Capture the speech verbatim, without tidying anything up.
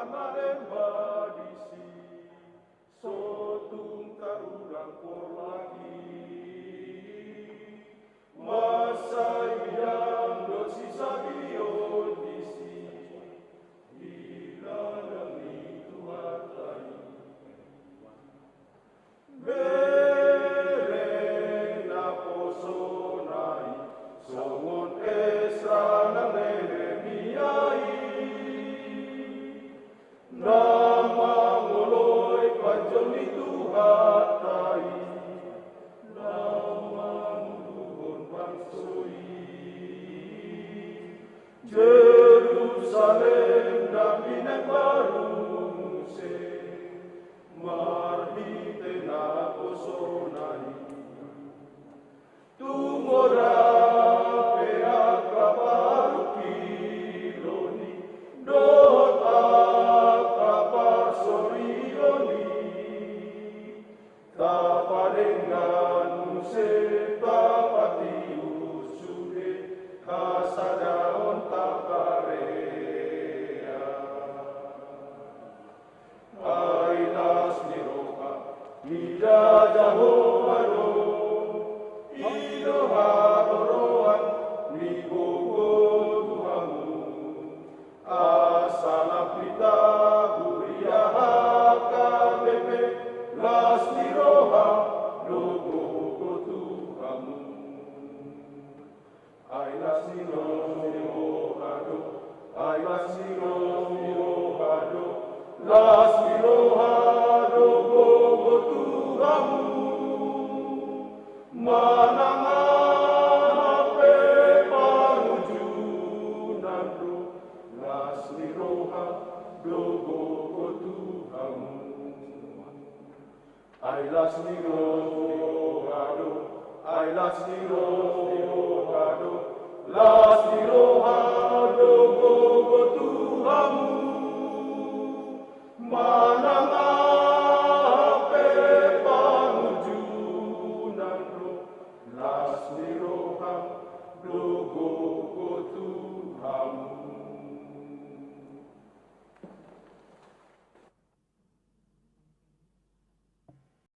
Malemba disi, so tung tarulang porlak i. Mansai dang do sisagion disi, di ladang ni Tuhanta i. Bereng naposona i, songon Esra nang Nehemia i, na mangoloi panjou ni Tuhanta i, na manguluhon bangso i. Jerusalem na binembaru muse, marhite naposona i. Tung ora pe angka parungkilon i, dohot angka parsorion i, tapadenggan muse, tapatiur sude hasadaon taparea. Ai las ni roha ni Jahowa do, i do haroroan ni gogo tu hamu. Asa lam hita huria H K B P, las ni roha do gogo tu hamu. Ai las ni roha do, ai las ni roha do, las ni roha do gogo tu hamu. Manang aha pe pangunjunan do, las ni roha do gogo tu hamu. Ai las ni roha do, ai las ni roha do, las ni roha do gogo tu hamu. Ma